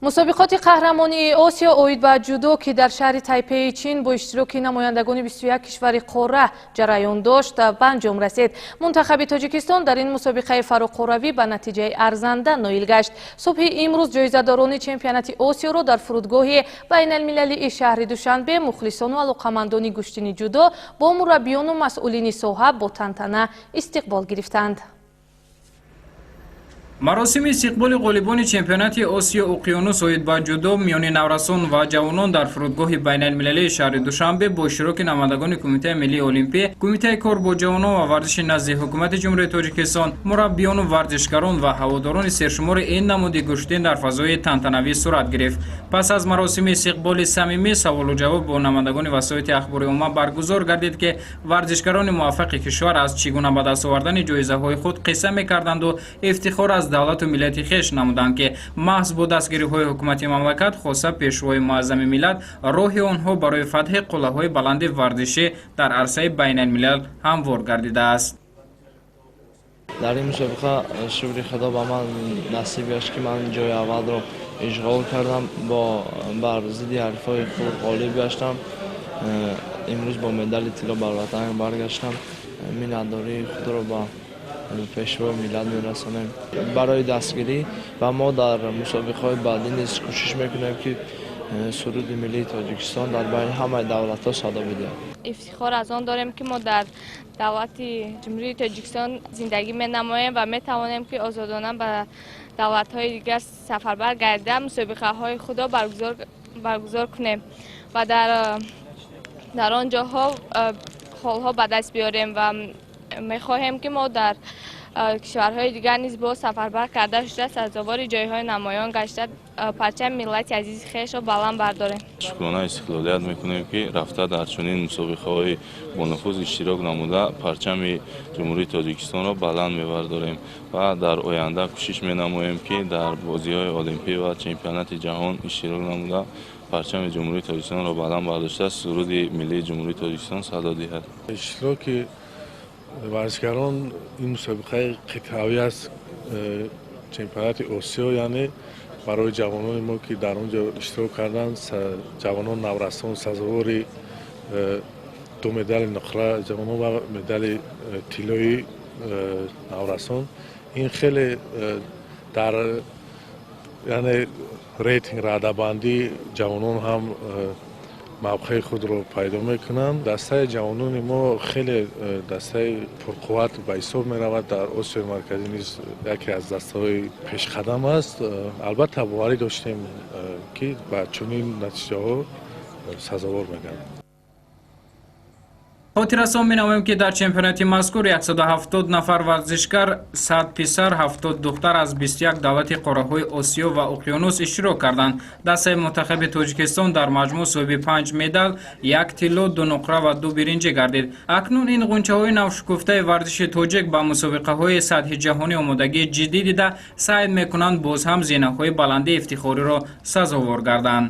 Мусобиқоти қаҳрамонии Осиё оид ба ҷудо, ки дар шаҳри Тайпеи Чин бо иштироки намояндагони 21 кишвари қорра ҷараён дошт, ба анҷом расид. Мунтахаби Тоҷикистон дар ин мусобиқаи фароқорравӣ ба натиҷаи арзанда ноил гашт. Субҳи имрӯз ҷоизадорони чемпионати Осиёро дар фурудгоҳи байналмилалии шаҳри Душанбе мухлисону алоқамандони гӯштини ҷудо бо мураббиёну масъулини соҳа бо тантана истиқбол гирифтанд. Маросими истиқболи ғолибони чемпионати Осиё Уқёнус оид ба ҷудо миёни наврасон ва ҷавонон дар фурудгоҳи байналмилалии шаҳри Душанбе бо иштироки намояндагони Кумитаи миллии олимпӣ, Кумитаи кор бо ҷавонон ва варзиши назди Ҳукумати Ҷумҳурии Тоҷикистон, мураббиёну варзишгарон ва ҳаводорони сершумори ин намуди гӯштин дар фазои тантанавӣ сурат гирифт. Пас аз маросими истиқболи самимӣ саволу ҷавоб бо намояндагони васоити ахбори омма баргузор гардид, ки варзишгарони муваффақи кишвар аз чӣ гуна ба даст овардани ҷоизаҳои худ қисса мекарданду ифтихор аз давлату миллати хеш намуданд, ки маҳз бо дастгириҳои ҳукумати мамлакат, хоса Пешвои муаззами миллат, роҳи онҳо барои фатҳи қуллаҳои баланди варзишӣ дар арсаи байналмилал ҳамвор гардидааст. Дар ин мусобиқа, шукри Худо, ба ман насиб гашт, ки ман ҷои аввалро ишғол кардам, бо бар зидди ҳарифҳои худ ғолиб гаштам. Имрӯз бо медали тилло бар ватан баргаштам. Миннатдории худро ба Пешвои миллат мерасонем барои дастгирӣ ва мо дар мусобиқаҳои баъдӣ низ кӯшиш мекунем, ки суруди миллии Тоҷикистон дар байни ҳамаи давлатҳо садо бидиҳад. Ифтихор аз он дорем, ки мо дар давлати Ҷумҳурии Тоҷикистон зиндагӣ менамоем ва метавонем, ки озодона ба давлатҳои дигар сафарбар гардида, мусобиқаҳои худро баргузор кунем ва дар он ҷоҳо холҳо ба даст биёрем ва мехоҳем, ки мо дар кишварҳои дигар низ боз сафарбар карда шуда, сазовори ҷойҳои намоён гашта, парчами миллати азизи хешро баланд бардорем. Шукрона истиқлолият мекунем, ки рафта дар чунин мусобиқаҳои бонуфуз иштирок намуда, парчами Ҷумҳурии Тоҷикистонро баланд мебардорем ва дар оянда кӯшиш менамоем, ки дар бозиҳои олимпӣ ва чемпионати ҷаҳон иштирок намуда, парчами Ҷумҳурии Тоҷикистонро баланд бардошта, суруди миллии Ҷумҳурии Тоҷикистон садо диҳад. Иштироки варзишгарон ин мусобиқаи қитъавӣ аст, чемпионати Осиё, яъне барои ҷавонони мо, ки дар он ҷо иштирок карданд, ҷавонон, наврасон сазовори ду медали нуқра ҷавонон ва медали тиллои наврасон. Ин хеле дар, яъне, рейтинг, радабандии ҷавонон ҳам мавқеи худро пайдо мекунанд. Дастаи ҷавонони мо хеле дастаи пурқувват ба ҳисоб меравад, дар Осиёи Марказӣ низ яке аз дастаҳои пешқадам аст. Албатта, боварӣ доштем, ки ба чунин натиҷаҳо сазовор мегардад. Хотиррасон менамоем, ки дар чемпионати мазкур 170 нафар варзишгар, 100 писар, 70 духтар аз 21 давлати қораҳои Осиё ва Уқёнус иштирок карданд. Дастаи мунтахаби Тоҷикистон дар маҷмӯъ соҳиби панҷ медал: як тилло, ду нуқра ва ду биринҷӣ гардид. Акнун ин ғунчаҳои навшукуфтаи варзиши тоҷик ба мусобиқаҳои сатҳи ҷаҳонӣ омодагии ҷиддӣ дида, саъй мекунанд, боз ҳам зинаҳои баланди ифтихориро сазовор гарданд.